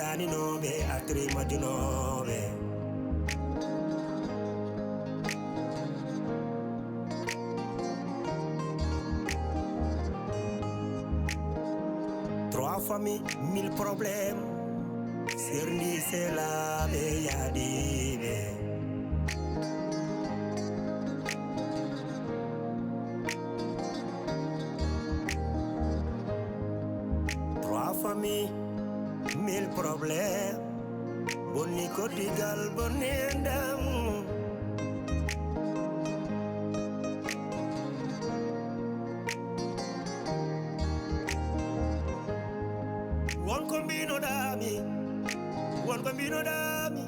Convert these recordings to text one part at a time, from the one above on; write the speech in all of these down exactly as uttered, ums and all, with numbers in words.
Aninooɓe, atri majjunooɓe. Trois familles, mille problèmes. Serndi selaaɓe yaadiiɓe. Trois familles, mille problèmes. Bonni koddigal, bonni enɗam. Won ko mbinoɗaami, won ko mbinoɗaami.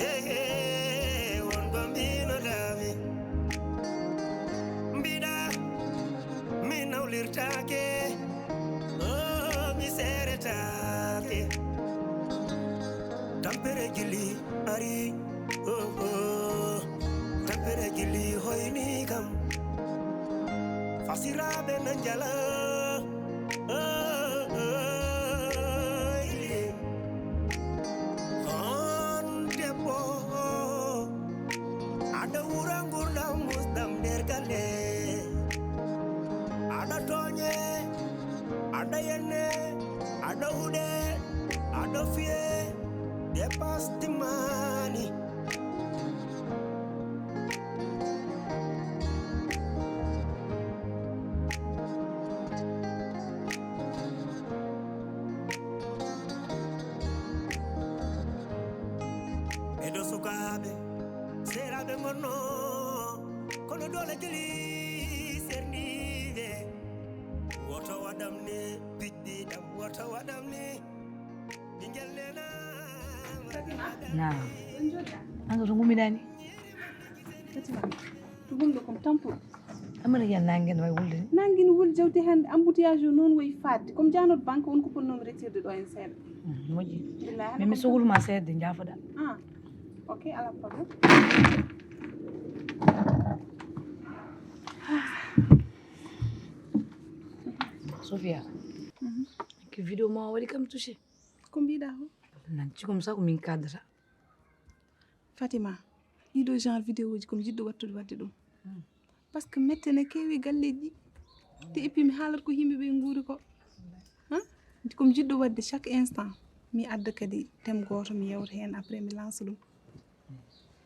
Hey, hey, won ko mbinoɗaami. Mbiɗa mi nawlirtaake, oh, mi seeretaake. Tampere jilli ari, oh, oh. Tampere jilli hoyni kam. Fasiraaɓe na njala, oh, oh, oh. On debbo, aɗa wura ngurdam musɗam nder galle. Aɗa tooñe, aɗa yenne, aɗa huɗe, aɗa fiye, dépasse timmaani. Ɓeɗo sukaaɓe, seeraaɓe ngonno, kono doole jeli serndiiɓe. Woto waɗam ni, piɗɗi ɗam, woto waɗam ni. Ɓingel nena. Fatima. Naam. On jooɗa. An ko to ngummi nani? Fatima, to gonɗo kom tampu. Amana yan nangen way wulde. Nangen wul jawdi hande embouteillage o noon way fadde. Comme janot banque on ko ponnomi retirde ɗo en seeɗa. Mm, moƴƴi. Billahi, hande min mi kom sogolu ma seedde jaafoɗa. Ah. Ok, ala problème. Sofia. Mhm. Ki vidéo ma waɗi kam touché. Ko mbiɗa ko? Nan cikom sa ko min kaddata. Fatima, ɗiɗo genre vidéo ji komi jiɗɗo wattude wadde ɗum. Hmm. Parce que mette ne keewi galleji ɗi. Te et puis mi haalat ko yimɓe ɓe nguuri ko. Hein? Komi jiɗɗo wadde chaque instant mi adda kadi thème goto mi yewta hen après mi lance ɗum.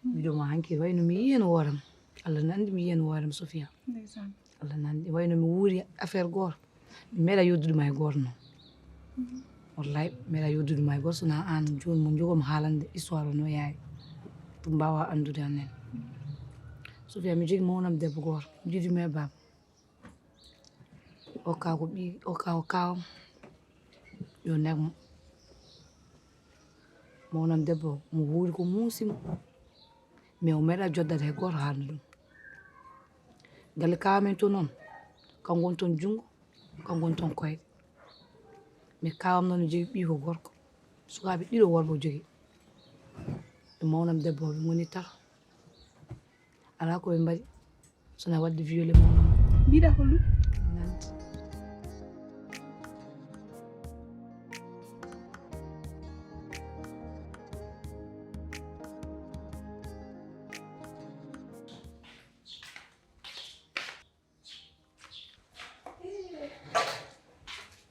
Vidéo ma hanki wayno mi yiyen wooram. Allah nandi mi yiyen wooram Sofia. Ndeysaan. Allah nandi wayno mi wuuri affaire goto. Mi meeɗa yoddude ma e goto noon. Mhm. Wallay mi meeɗa yoddude ma e goto sona an joni mo jogomi haalande histoire o no yaari. Ɗum mbawa andude annen. Sofia mi jogi mawnam debbo goto. Mi jiɗi mo e baba. O kaw ko ɓi o kaw kawam. Yo nek mo. Mawnam debbo o mo wuuri ko muusi mo. Mais o meeɗa joddade hay goto haalna ɗum. Galle kaw amen to noon, kanko woni toon junngo, kanko woni toon koyɗe. Mais kaw am noon ne jogii ɓiy ko gorko. Sukaaɓe ɗiɗo worɓe o jogii. Ɓe mawnam debbo o ɓe ngoni tato. Alaa ko ɓe mbaɗi sona waɗde violé mawnam. Mbiɗa hollu? Nanti.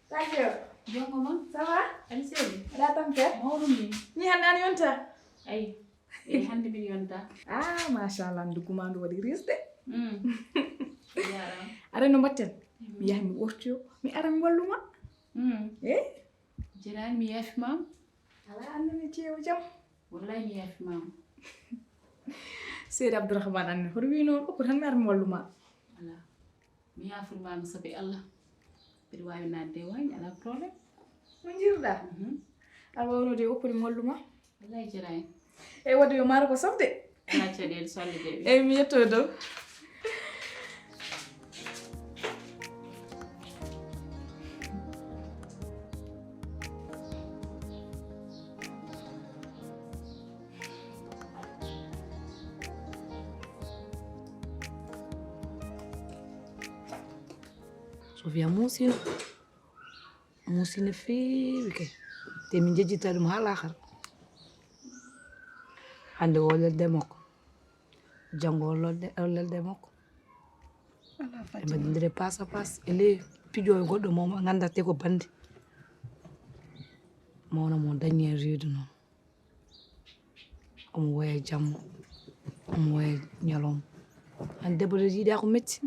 Sadio. Jongo ma? Ça va? Aɗa selli? Aɗa tampe? Mawɗum ni. Ni hannde an yonta? Ayi. Eyi, hannde min yonta. Ah, machallah, nduggu ma ndu waɗi risde. Mm. Jarama. Aɗa no mbatten? Mm. Mi yahi mi ɓorti o, mi ara mi wallu ma. Mm. Eh? Jiraani mi yaafi ma. Ala annani ceewo jam. Wallahi mi yaafi ma. Seydi Abdourahmane anne, hoto wi noon, oppo tan mi ara mi wallu ma. Ala. Mi yaafuri ma mi sabi Allah. Mbiɗa waawi naatde e waañ, alaa problème. No njirɗa? Mhm. Aɗa wawno de oppude mi wallu ma. Wallahi jaraani. Eyi, wadde yo maaro ko sofde. Alaa caɗeele so Allah jaɓi. Eyi, mi yetto dow. Sofia muusi no. Muusi no feewi kay. Te min njejjita ɗum haa laakara. Hannde o lelde makko. Janngo o lelde, o lelde makko. Ɓe mbaɗindire passe à passe. E ley pijo e goɗɗo mo nganndatee ko bandi. Mawna mo dañi heen reedu noon. Omo woya jamma, omo woya ñalawma. Hannde debbo de yiɗaa ko metti.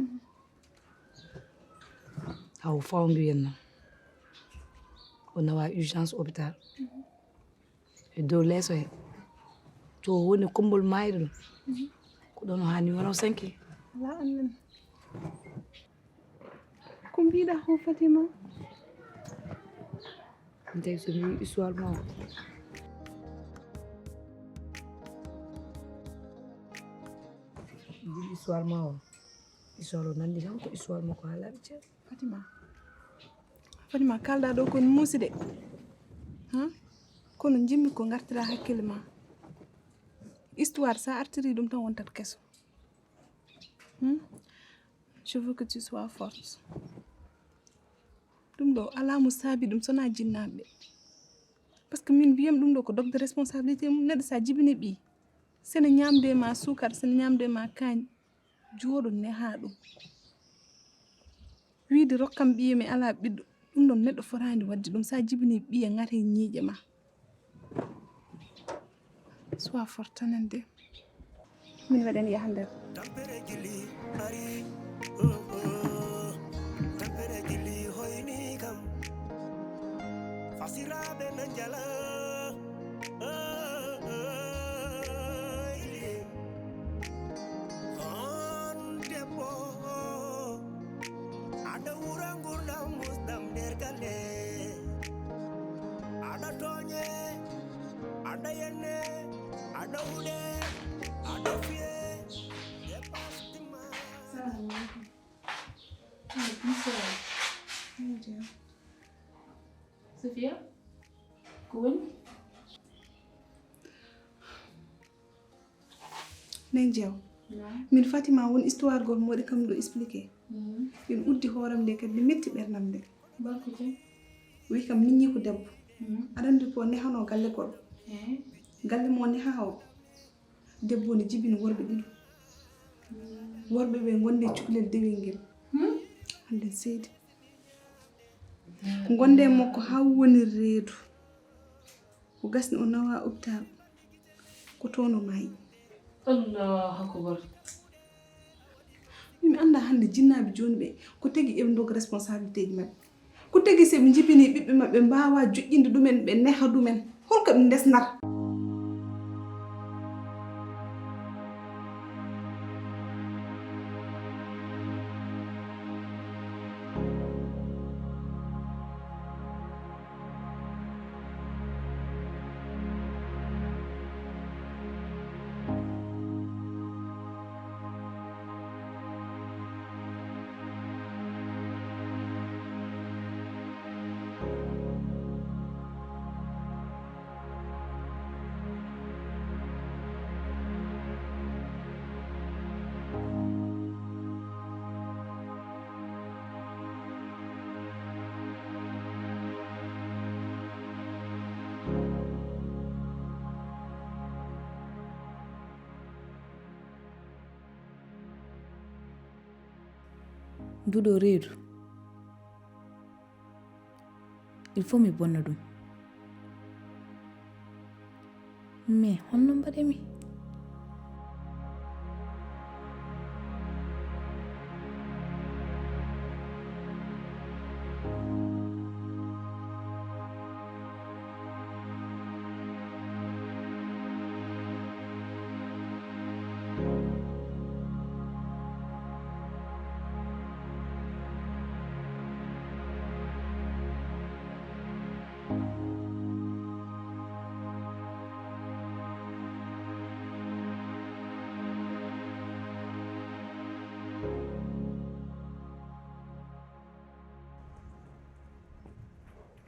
Haw faw mbiyen noon. O nawa urgence hôpital. E dow leeso he. To woni kummbol maayɗo ɗum. Ko ɗoon o haani wona o sanki. Alaa anndani. Ko mbiɗa ko Fatima? Min tawi so mi wi histoire ma o. Min mbi histoire ma o. Histoire o nanndi kam ko histoire makko haalaaɓe ceerno. Fatima. Fatima, kalɗa ɗo kon muusi de. Huh? Kono jimmi ko ngartira hakkille ma. Histoire, sa artiri ɗum tan wontat keso. Hmm? Je veux que tu sois forte. Ɗum ɗo alaa mo saabi ɗum, so wonaa jinnaaɓe. Parce que min mbiyam ɗum ɗo ko dogde responsabilité mum. Neɗɗo sa jibini ɓii, sene ñaamde ma suukar, sene ñaamde ma kaañ, jooɗo neha ɗum. Wiide rokkam ɓiye mi alaa ɓiɗɗo, ɗum ɗon neɗɗo fotaani waɗde ɗum. Sa jibini ɓiye, ŋate ñiiƴe ma. Sois forte tan en de. Min mbaɗen yaha nder. Tampere jili ari, oh, oh. Tampere jili hoyni kam. Fasiraaɓe na njala, oh, oh, yeah. On debbo, aɗa wura ngurdam musɗam nder galle. Aɗa tooñe, aɗa yenne, aɗa huɗe, aɗa fiye. Dépasse ma. Salamu alaikum. Alaikum salam. Safiya, ko woni? Nen jeew. Min Fatima won histoire gol mo waɗi kam ɗo expliqué. Min uddi hooram nde kadi metti ɓernam nde. Wi kam miñi ko debbo. Aɗa anndi ko nehano galle goɗɗo. Galle mo neha o. Debbo ne jibini worɓe ɗiɗo. Worɓe ɓe gonde cukalel dewel ngel. Hande seedi. Gonde makko haa woni reedu. O gasni o nawa hôpital. Ko toon o maayi. Allahu akbar. Mi annda hannde jinnaaɓe jooni ɓe, ko tagi eɓe ndoga responsabilité ji maɓɓe. Ko tagi so ɓe njibini ɓiɓɓe maɓɓe, mbaawa joƴƴinde ɗumen, ɓe neha ɗumen. Holko ɓe ndesnata? Nduɗo reedu, il faut mi bonna ɗum. Mais honno mbaɗemi?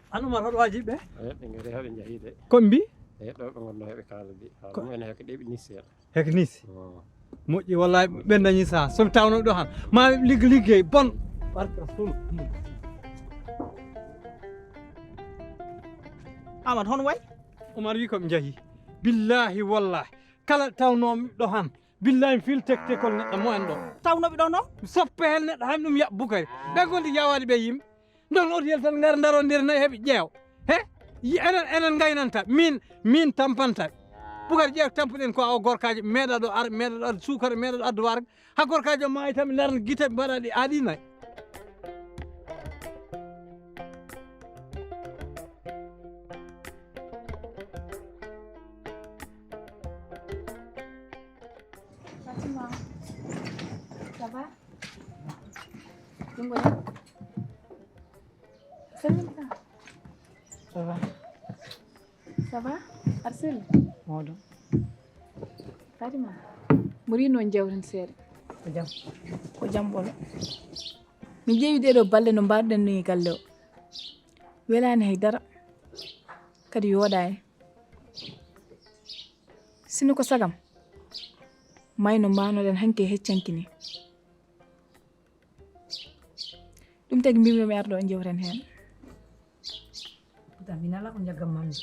An Umar, hoɗo waaji ɓe? Eyi, ɓe ngari haa ɓe njahi de. Kombi? Eyi, ɗo ɓe ngonno heɓe kaala de. Haala mumen heɓe ɗeɓi ni seeɗa. Hek nisi. Moƴƴi, wallahi, ɓen dañi saha. Somi tawno ɗo han. Ma ligg-, liggey bon. Barka sunu. Amat, hono wayi? Umar wi ko ɓe njahi. Billahi wallahi, kala tawnoomi ɗo han, billahi mi fil tektekol neɗɗo mo en ɗo. Tawnooɓe ɗo no? Soppe heen neɗɗo han ɗum yaɓ Bukari. Ɓe gondi yawaade ɓe yimɓe. Ndon otel tan ngar ndaro nder nayi heɓi ƴeew. He? Enen enen ngaynanta min min tampanta. Bukari ƴeew tampuɗen ko awa gorkaji meeɗa ɗo ar meeɗa ɗo ar suukara meeɗa ɗo addu warga. Ha gorkajo maayi tan ɓe ndaran gite ɓe mbaɗa ɗi aɗi nayi. Fatima, ça va? Ɗum woni? Salmina. Ça va? Ça va? Arsel? Moɗo. Fatima, mo ri noon jawten seeɗa. Ko jam. Ko jam ɓolo. Mi ƴeewi ɗee ɗoo balɗe no mbaɗɗen ni galle o. Welaani hay dara. Kadi yooɗaani. Sino ko sagam, may no mbaawnoɗen hanki e heccanki ni. Ɗum tagi mbimi mi ardo on jewten heen. Pourtant min ala ko jaggam mammi.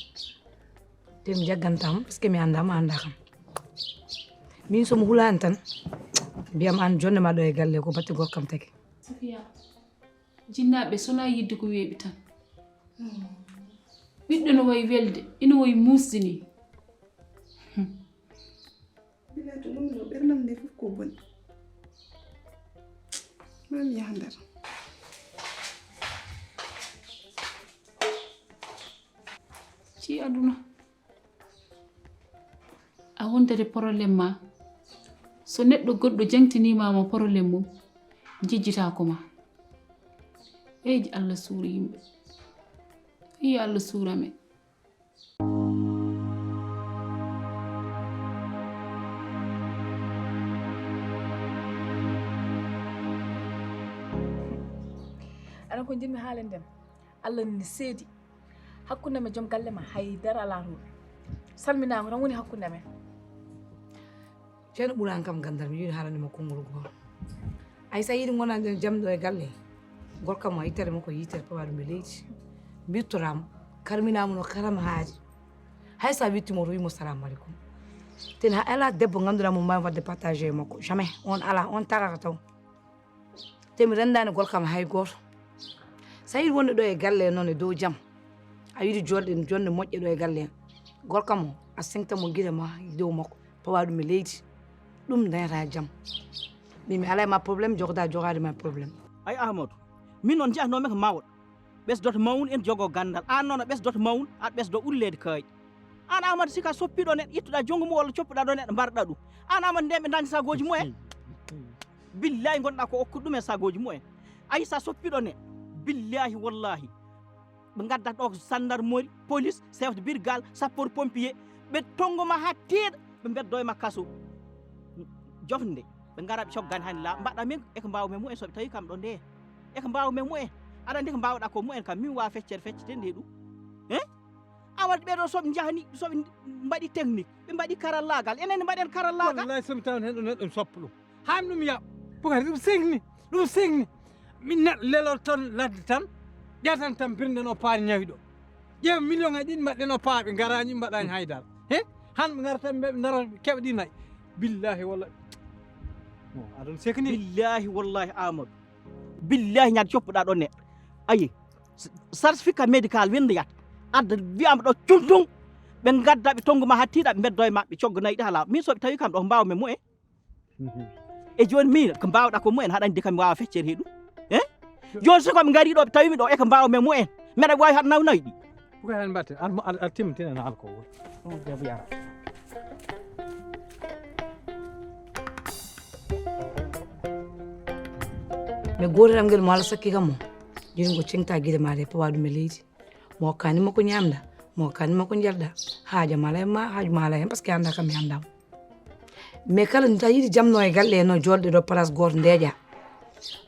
Te mi jagganta mo parce que mi annda mo annda kam. Min so mo hulaani tan mbiyam aan jonde ma ɗo e galle ko batte gorkam tagi. Safiya, jinnaaɓe sona yidde ko weeɓi tan. Ɓiɗɗo no wayi welde, ino wayi muusde ni. Bilaa to ɗum ɗo ɓernam nde fof ko boni. Ma mi yaha nder. Ci aduna. A wontere problème ma. So neɗɗo goɗɗo jangtinima mo problème mum, jejjitako ma. Eyji Allah suura yimɓe. Iyo Allah suura men. Aɗa ko jinmi haalande ma. Allah ne seedi. Hakkunde men joom galle ma hay dara alaa toon. Salminaango tan woni hakkunde men. Ceerno ɓuran kam gandal mi yiɗi haalande ma konngol goto. Ay sa yiɗi gona jam ɗo e galle. Gorka mo yitere mo ko yitere pawa ɗum e leydi. Mbirtoram karminama no karam haaji. Hay sa wittimo to wimo salamu aleykum. Ten ha ala debbo ganduɗa mo mbawi wadde partagé e makko jamais on ala on tagaka taw. Te mi rendaani gorkam hay gooto. So a yiɗi wonde ɗo e galle noon e dow jam, a yiɗi joɗde jonde moƴƴe ɗo e galle, gorkam o a sengta mo gite ma e dow makko, pawa ɗum e leydi. Ɗum dañata jam. Min mi ala e ma problème, jogoda jogaade ma problème. Ay Ahmadou, min noon jeehnoomi ko mawɗo. Ɓesdoto mawnu en jogo ganndal. Aan noon a ɓesdoto mawnu, aɗa ɓesdo ulleede kaaƴi. Aan Amadou Sika soppiɗo neɗɗo, ittuɗa jonngo mum walla coppuɗa ɗo neɗɗo mbarɗa ɗum. Aan Amadou nden ɓe dañde sagooji mumen. Billahi gonɗa ko okkude ɗumen sagooji mumen. Ayi sa soppiɗo neɗɗo. Billahi wallahi. Ɓe ngaddat ɗo ko gendarmerie, police, chef de brigade, sapeur pompier. Ɓe tonngo ma ha teeɗa, ɓe mbeddo e ma kaso. Jofde nde. Ɓe ngara ɓe coggani hani la mbaɗa min eko mbaw men mumen soɓe tawi kam ɗo nde. Eko mbaw men mumen. Aɗa andi ko mbawɗa ko mumen kam min wawa feccere feccete nde ɗum. Hein? Awa ɓeɗo soɓe jahani soɓe mbaɗi technique ɓe mbaɗi karallagal enen mbaɗen karallagal. Wallahi somi tawan hen ɗo neɗɗo mi soppa ɗum. Hami ɗum yaɓa. Bukari ɗum segni. Ɗum segni. Min neɗɗo lelor tan ladde tan. Ƴetan tan birden o paani ñawiɗo. Ƴeew million aji ɗiɗi mbaɗɗen o paaɓe garani mbaɗani haydara. He? Han ɓe ngara tan ɓe ndaro keɓa ɗi nayi. Billahi wallahi. Aɗon sekni. Billahi wallahi Amadou. Billahi ñande coppuɗa ɗon neɗɗo. Ayi. Certificat médical windoyat. Adda wiyama ɗo cuntung. Ɓe gadda ɓe tonngu ma hattiɗa ɓe beddo e maɓɓe coggo nayi ɗi hala min soɓe tawi kam ɗo mbawmi mumen. E joni min ko mbawɗa ko mumen haɗa andi kam mi wawa feccere he ɗum. E joni so koɓe gari ɗo ɓe tawimi ɗo eko mbawmi mumen. Meɗa wawi haɗa nawnayi ɗi. Ko hen mbatte ar ar timtina na alko wol. Ɗum debbo yara. Mais gotiram ngel mo Allah sakki kam mo joni ko cengta guide ma de pawa ɗum e leydi. Mo hokkani mo ko ñamda mo hokkani mo ko jelda. Haaja mala hen ma haaju mala hen parce que anda kam mi andamo. Mais kala ta yiɗi jamno e galle no jolɗe ɗo place goto ndeƴa.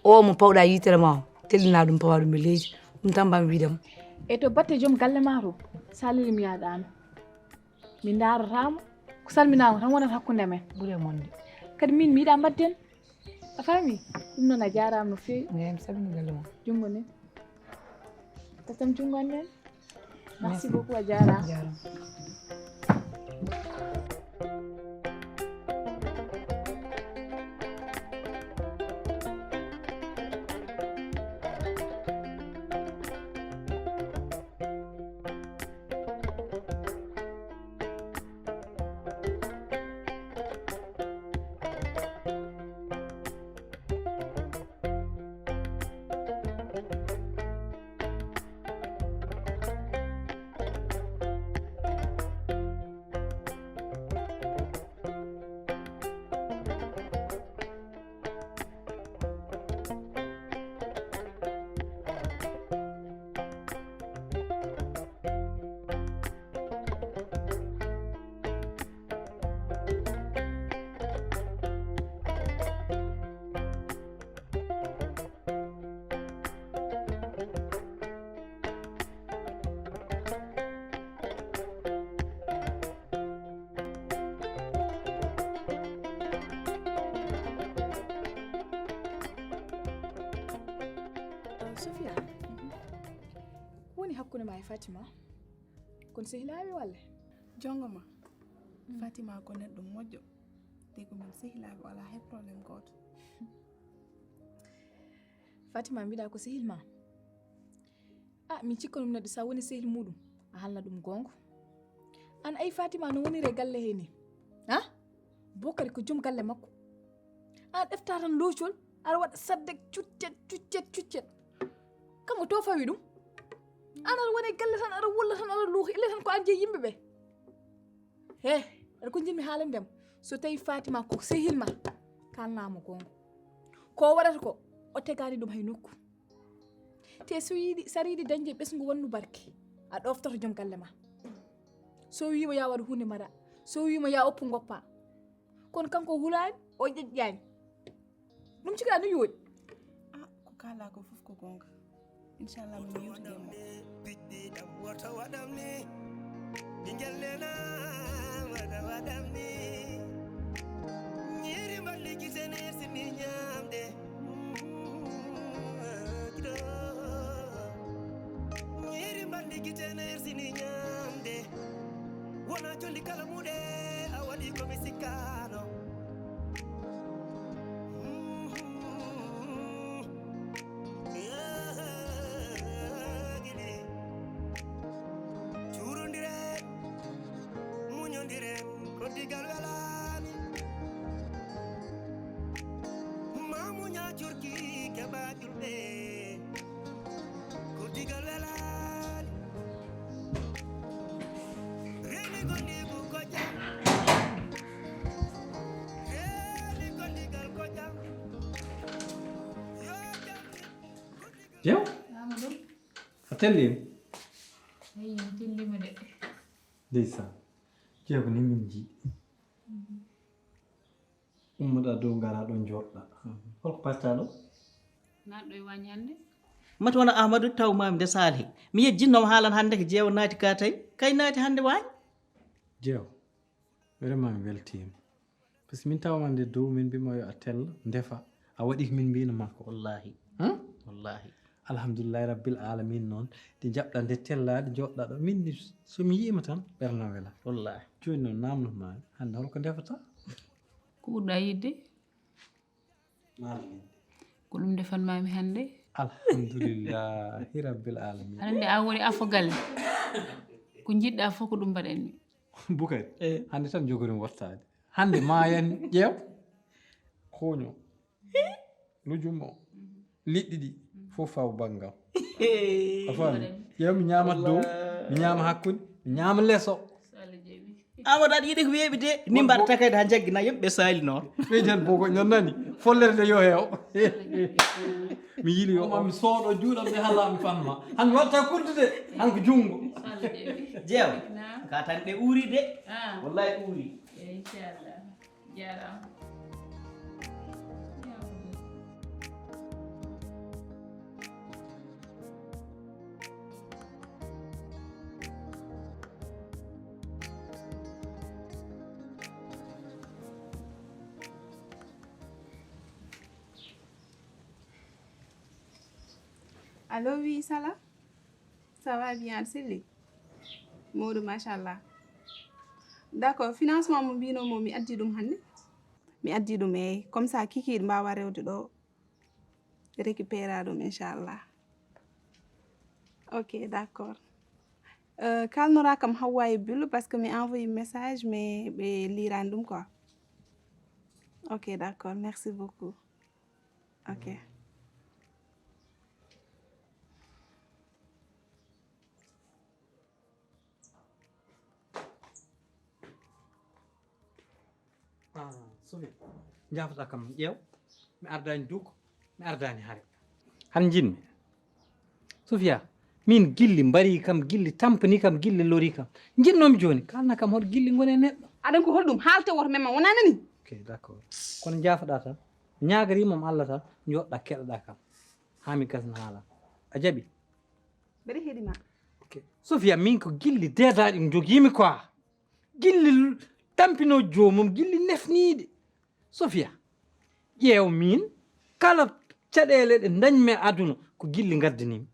O mo pawɗa yitere ma o tellina ɗum pawa ɗum e leydi. Ɗum tan mbami wiidemo. E to batte joom galle ma to saliri mi yaɗano. Mi ndaratamo ko salminama tan wonata hakkunde men. Ɓuure monde. Kadi min mi yiɗa mbadden. A faami? Ɗum noon a jaaraama no feewi. Eeyi, mi salmini galle mon. Junngo nen. Tatam junngo an nen. Merci beaucoup, a jaaraama. Sofia, ko woni hakkunde ma e Fatima? Kon sehilaaɓe walla? Jongo ma. Fatima ko neɗɗo moƴƴo. Te ko min sehilaaɓe, wala hay problème gooto. Fatima, mbiɗa ko sehil ma. Ah, min cikka ɗum neɗɗo, sa woni sehil muɗum, a halna ɗum goonga. An ay Fatima no woniri e galle he ni? Ha? Bokari ko joom galle makko. An efta tan loocol, aɗa waɗa saddek cuccet, cuccet, cuccet. Kam o to fawi ɗum? An aɗa woni e galle tan, aɗa wulla tan, aɗa luuha, ille tan ko an jeyi yimɓe ɓe. He, aɗa ko jinmi haalande mo. So tawi Fatima ko sehil ma, kalnamo goonga. Ko waɗata ko, o tegani ɗum hay nokku. Te so yiɗi, sara yiɗi dañde ɓesngu wonnu barke, a ɗoftoto joom galle ma. So wiima ya waɗu huunde mbaɗa, so wiima ya oppu ngoppa. Kono kanko hulaani, o ƴeƴƴaani. Ɗum cikka no yooɗi. Ah, ko kala ko fof ko goonga. Inchallah, min yewtide e mo. Piɗɗi ɗam woto waɗam ni. Ɓingel nena wada wadam ni. Nyiri mballi gitene sini nyamde. Nyiri mballi gitene sini nyamde. Wona jolli kala muɗe a waɗi ko mi sikkano. Cuurondiren, muñondiren, ko digal welani. Ma muña curki keɓa julɓe, ko digal welani. Reni gondigu ko jam. Reni gondigal ko jam. Yo jam. Jeew? Amadou. A tellima? Eyi, mi tellima de. Ndeysaan. Jeew ko ni min njiɗi. Ummoɗa dow, ngara ɗo, jooɗɗa. Holko pastaɗo? Naatɗo e waañ hannde? Mata wona Ahmadu taw maami nde Salihi. Mi yejjinno mo haalan hannde ko Jeewo naati ka tawi. Kay naati hannde waañ? Jeewo, vraiment mi weltiima. Parce que min tawama nde dow, min mbima yo a tel, ndefa. A waɗi ko min mbino ma ko. Wallahi. Hein? Wallahi. Alhamdulillahi rabbil alamin noon. Ɗi jaɓɗa nde tella, ɗi joɗɗa ɗo. Min ni, so mi yiima tan, ɓernam wela. Wallahi. Jooni noon, namno ma, hannde holko ndefata? Ko ɓurɗa yiɗde? Maami. Ko ɗum ndefanmaami hannde. Alhamdulillahi rabbil alamin. Aɗa anndi a woni afo galle. Ko njiɗɗa fof ko ɗum mbaɗanmi. Bukari, eh, hannde tan jogorim wottaade. Hannde maayan ƴeew, kooño, lujum o, liɗɗi ɗi, fof faw banngal. A faami? Ƴeew mi ñaama dow, mi ñaama hakkunde, mi ñaama leso. Amadou, aɗa yiɗi ko weeɓi de, ni mbaɗata kadi ha jaggina yimɓe sali noon. Ɓeyden bogo, non nani, follere nde yo heew. Mi yili yo. Omo mi sooɗo juuɗam nde hala mi fanma. Han mi watta kuddude, han ko junngo. Jeew, ka tan ɗe uuri de. Ah. Wallahi uuri. Inchallah. Jaaraama. Allo, oui, Sala. Ça va bien, Sylvie? Mawɗum, machallah. D'accord, financement mo mbinomo mi addi ɗum hannde? Mi addi ɗum, eyi. Comme ça kikiiɗe mbawa rewde ɗo récupéra ɗum, inchallah. Ok, d'accord. Euh, kalnora kam Hawwa e Bulu parce que mi envoyé message mais ɓe lirani ɗum quoi. Ok, d'accord, merci beaucoup. Ok. Ah, Sophie, njaafoɗa kam ƴeew, mi ardaani duko, mi ardaani hare. Hara njiɗmi. Sophia, min gilli mbari kam, gilli tampani kam, gilli lori kam. Njiɗnomi jooni, kalna kam hoto gilli ngoni e neɗɗo. Aɗan ko holɗum haalte woto memma wona nani? Ok, d'accord. Kono njaafoɗa tan, ñaagarima mo Allah tan, joɗɗa keɗoɗa kam. Haa mi gasna haala. A jaɓi? Mbeɗa heɗima. Ok. Sophia, min ko gilli deedaɗi jogiimi quoi. Gilli tampino joomum, gilli nefniiɗi. Sophia, ƴeew min, kala caɗeele ɗe ndañmi e aduna, ko gilli ngaddaniimi.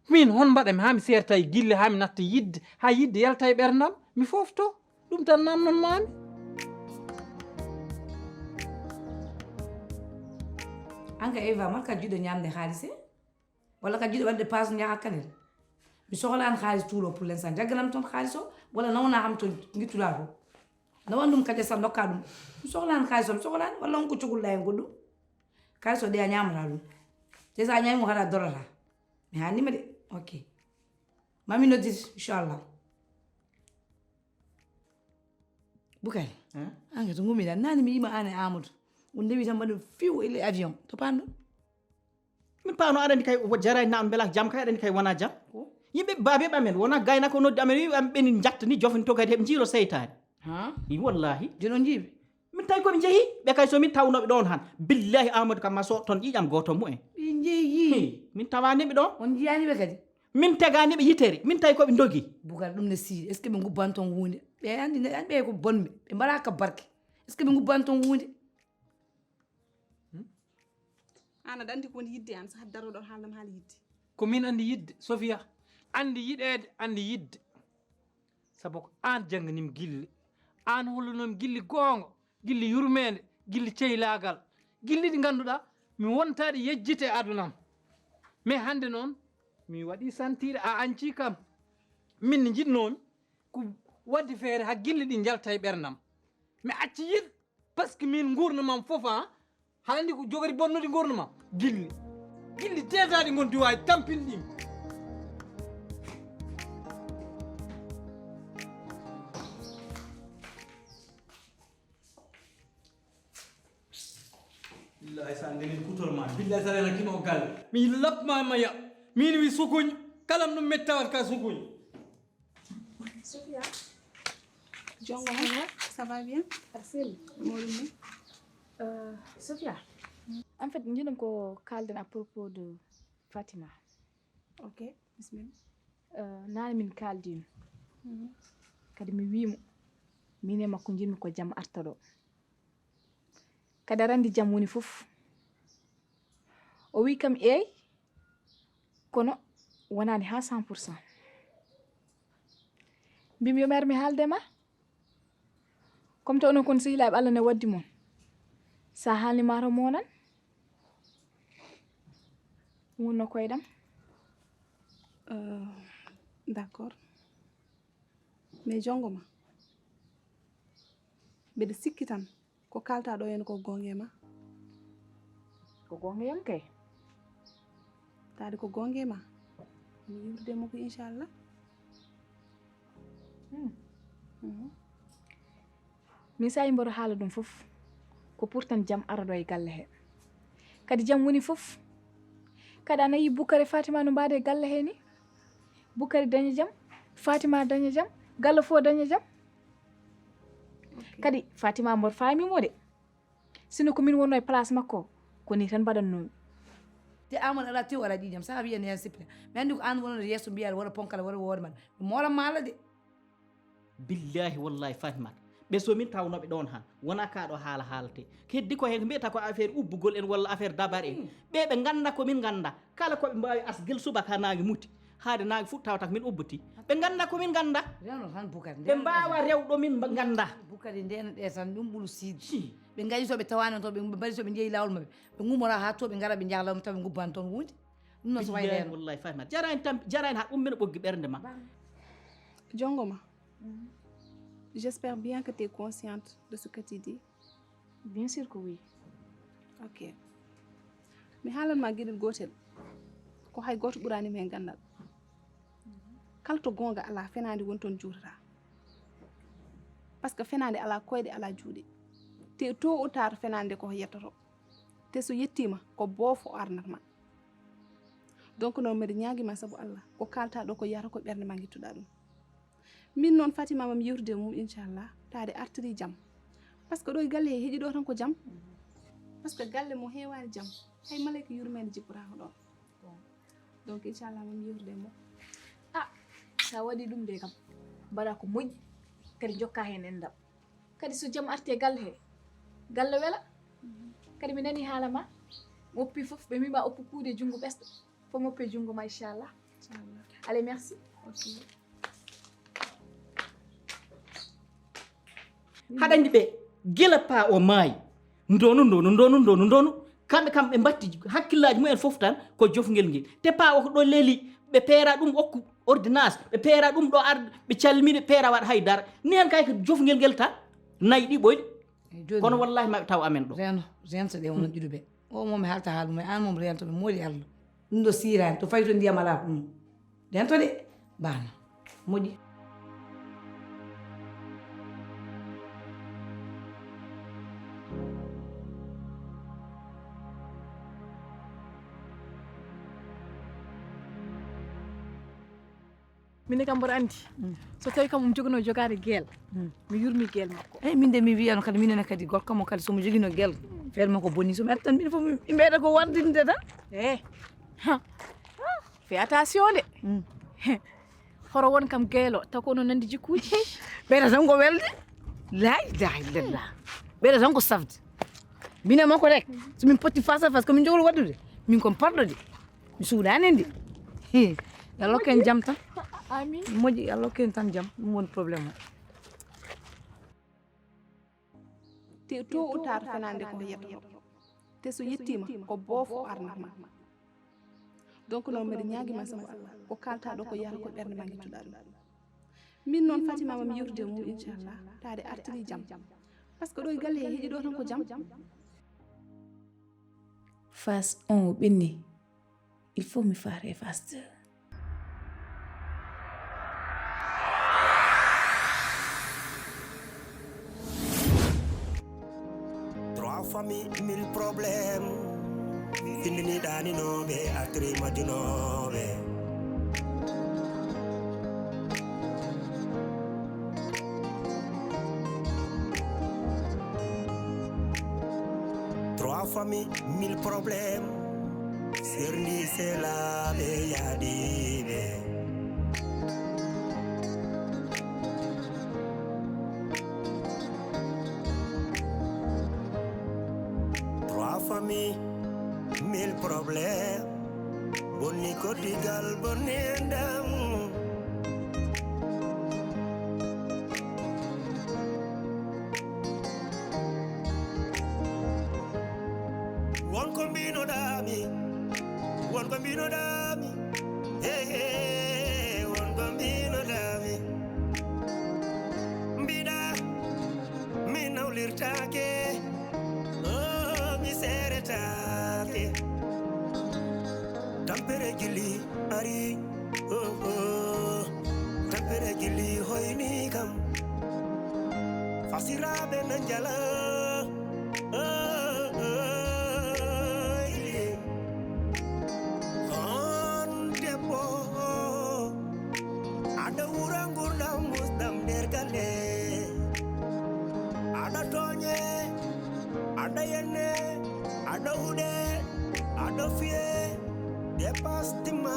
Min, hon mbaɗami haa mi seerta e gilli, haa mi natta yidde, haa yidde yalta e ɓerndam, mi foofto. Ɗum tan namnonmaami. An ka Eva, marka jiɗo ñamde haalise? Walla ka jiɗo waɗde paas ñaha kanel? Mi sohlaani haalis tuulo pour l'instant. Jagganam toon haalis o, walla nawna am to ngittuɗaa to. Nawan ɗum kadi sa ndokka ɗum. Mi sohlaani haalis o, mi sohlaani. Walla on ko cogulɗaa heen goɗɗum? Haalis o de a ñaamataa ɗum. Te sa ñaami mo hara dorata. Mi haanni ma de. Ok. Mami noddir, inchallah. Bukari. An ka to ngummiɗaa naani mi yima an e Amadou. On ndewi tan mbaɗi fiw ele avion. To panɗo. Min paano aɗa anndi kay o jaraani na am mbela jam kay aɗa anndi kay wona jam. Yimɓe baabe ɓamen wona gaynako noddi amen wi ɓe ɓeni jatta ni jofinto kadi heɓe jiilo seytaani. Ha? I wallahi. Jooni on jiiɓe? Min tawi koɓe jehi ɓe kay so min tawnoɓe ɗon han billahi Amadou kam ma so ton ƴiƴam goto mu en. Ɓe jehi. Min tawaniɓe ɗon. On jiyaniɓe kadi? Min teganiɓe yitere min tawi koɓe dogi. Boucar ɗum ne sii est ce que ɓe gubban ton hunde ɓe andi ɓe ko bonɓe ɓe mbaɗa ka barke est ce que ɓe gubban ton hunde. An aɗa anndi ko woni yidde an sahat daroɗo haalnam haala yidde. Ko min anndi yidde Sofia, anndi yiɗeede, anndi yidde. Sabu ko aan jannganiimi gilli, aan hollunomi gilli goonga, gilli yurmeende, gilli ceylaagal, gilli ɗi ngannduɗaa mi wontaa ɗi yejjite e adunam. Mais hannde noon mi waɗii santiire a añcii kam. Min ne njiɗnoomi ko waɗde feere haa gilli ɗi njalta e ɓerndam. Mi acci yiɗ Parce que min nguurndam am fof a haɗa anndi ko jogori bonnude nguurndam am gilli gilli teetaaɗi ngonti waawi tampinde ɗim. Billahi sa ndeni kutor ma billahi sa rena kino galle mi lapma maya min wi sukuñ kalam ɗum mettawat ka sukuñ. Sofia. Jongo ma. Ça va bien? Arsel. Moɗum ni? Euh, Sofia. En fait, njiɗum ko kalden à propos de Fatima. Ok, bismillah. Euh, nani min kaldin. Mm -hmm. Kadi mi wimo min e makko jinmi ko jam arta ɗo. Kadi aɗa anndi jam woni fof. O wi kam eey, kono wonaani haa cent pour cent. Mbimi yo mi ar mi haalde ma. Comme to onon kon sehilaaɓe Allah ne waddi mon. Sa haalni ma to monan. Ɗum wonno koyɗam. Euh, d'accord. Mais jongo ma. Mbeɗa sikki tan. Ko kalta ɗo en ko gonge ma? Ko gonge yam kay. Taade ko gonge ma? Mi yurde mo ko inchallah. Hmm. Mhm. Min sa mboɗo haala ɗum fof ko pour tan jam ara ɗo e galle he. Kadi jam woni fof. Kadi a nayi Bukari Fatima no mbaade e galle he ni. Bukari daña jam, Fatima daña jam, galle fof daña jam. Kadi Fatima mboɗo faami mo de. Sino ko min wonno e place makko ko ni tan mbaɗannomi. Te Amadou ala tew ala ƴiƴam sa wiya ne yan sipira mi andi ko an wonno yesso mbiya wala ponkala wala wore man mi moran mala de. Billahi wallahi Fatimata ɓe so min tawnoɓe ɗon han wona kaɗo haala haalate heddi ko hen ko mbiyata ko affaire ubbugol en walla affaire dabar en ɓe ɓe ganda ko min ganda kala koɓe mbawi asgel subaka nangue muti Haade naange fuɗ tawata ko min ubbiti. Ɓe ngannda ko min ngannda. Rewno tan Bukari, ɓe mbaawa rewɗo min ngannda. Bukari ndena ɗe tan ɗum ɓulu siidi. Ɓe ngaɗi to ɓe tawaani on to ɓe mbaɗi to ɓe njeyi laawol maɓɓe. Ɓe ngumora haa to ɓe ngara ɓe njaha laawol tawa ɓe ngubban toon wuundi. Ɗum noon so wayi rewno. Wallahi Fatimata, jaraani tan, jaraani haa ɗum min ɓoggi ɓernde ma. Jongo ma. J'espère bien que tu es consciente de ce que tu dis. Bien sûr que oui. Ok. Mi haalan ma geɗel gootel. Ko hay gooto ɓuraani mi heen ganndal. Kala to goonga alaa, fenaande woni toon juutata. Parce que fenaande alaa koyɗe, alaa juuɗe. Te tôt ou tard, fenaande ko yettoto. Te so yettiima, ko boofo arnata ma. Donc noon, mbeɗa ñaagii ma sabu Allah, ko kaaltaa ɗo ko yahata ko ɓernde ma ngittuɗaa ɗum. Min noon Fatima, mami yewtude e mum inchallah, taade artiri jam. Parce que ɗo e galle he heƴi ɗo tan ko jam. Parce que galle mo heewaani jam, hay malayka yurmeende jippotaako ɗoon. Donc inchallah mami yewtude e mum. Ah, sa waɗi ɗum de kam, mbaɗa ko moƴƴi, kadi jokka heen enɗam. Kadi so jam arti e galle he, galle wela. Kadi mi nani haala ma, mi oppi fof, ɓe mima oppu kuuɗe junngo ɓesɗo. Fof mi oppe junngo ma, inchallah. Inchallah. Allez, merci. Ok. Haɗa anndi ɓe, gila pa o maayi, ndonu, ndonu, ndonu, ndonu, ndonu. Kamɓe kam ɓe mbatti hakkillaaji mumen fof tan ko jofngel ngel. Te pa o ko ɗo leeli, ɓe peera ɗum okku ordonnance, ɓe peera ɗum ɗo ar, ɓe calmini, ɓe peera waɗa hay dara. Nen kay ko jofngel ngel tan, nayi ɗi ɓoli. Eyi, jooni kono wallahi maɓe taw amen ɗo. Reno, rento ɗe wono ɗiɗo ɓe. O mo mi haalta haalu mum, an mo mi rento ɓe, mooli Allah. Ɗum ɗo siiraani, to fayi to ndiyam alaa ko ɗum. Rento de, bano. Moƴƴi. Min de kam mboɗo anndi. Mm. So tawi kam omo joginoo jogaade gel, mm, mi yurmi gel makko. Eyi, min de mi wiyano kadi, minen kadi gorko mo kadi, so mo joginoo gel, feere makko boni, so mi artan, min fof mi, mi ɓeyda ko wardinde tan. Eh. Ha. Fais attention de. Mm. Horo won kam geelo, taw ko onon nanndi jikkuuji. Ɓeyda tan ko welde. La ilaha illallah. Ɓeyda tan ko safde. Min e makko rek, so min potti face à face, ko min jogori waɗude? Min kon parɗo de. Mi suuɗaani ndi. Hi. Yo Allah hokku en jam tan. Amin. Moƴƴi, yo Allah hokku en tan jam. Ɗum woni problème o. Te tôt ou tard, fenaande ko yettoto. Te so yettiima, ko boofo arnata ma. Donc noon, mbeɗa ñaagii ma sabu Allah, ko kaaltaa ɗo ko yahata ko ɓernde ma ngittuɗaa ɗum. Min noon, Fatima, mami yewtude e mum, inchallah, taade artiri jam. Parce que ɗo e galle he heƴi ɗo tan ko jam. Phase un o ɓenni. Il faut mi faate phase deux. Trois familles, mille problèmes. Findini ɗaninooɓe, artiri majjunooɓe. Trois familles, mille problèmes. Serndi selaaɓe yaadiiɓe. Trois familles, mille problèmes. Bonni koddigal, bonni enɗam. Won ko mbinoɗaami, won ko mbinoɗaami. Hey, hey, won ko mbinoɗaami. Mbiɗa mi nawlirtaake, oh, mi seeretaake. Tampere gilli ari, oh, oh. Tampere gilli hoyni kam. Fasiraaɓe na njala, oh, oh, ili. On debbo, aɗa wura ngurdam musdam nder galle. Aɗa tooñe, aɗa yenne, aɗa huɗe, aɗa fiye. Dépasse tima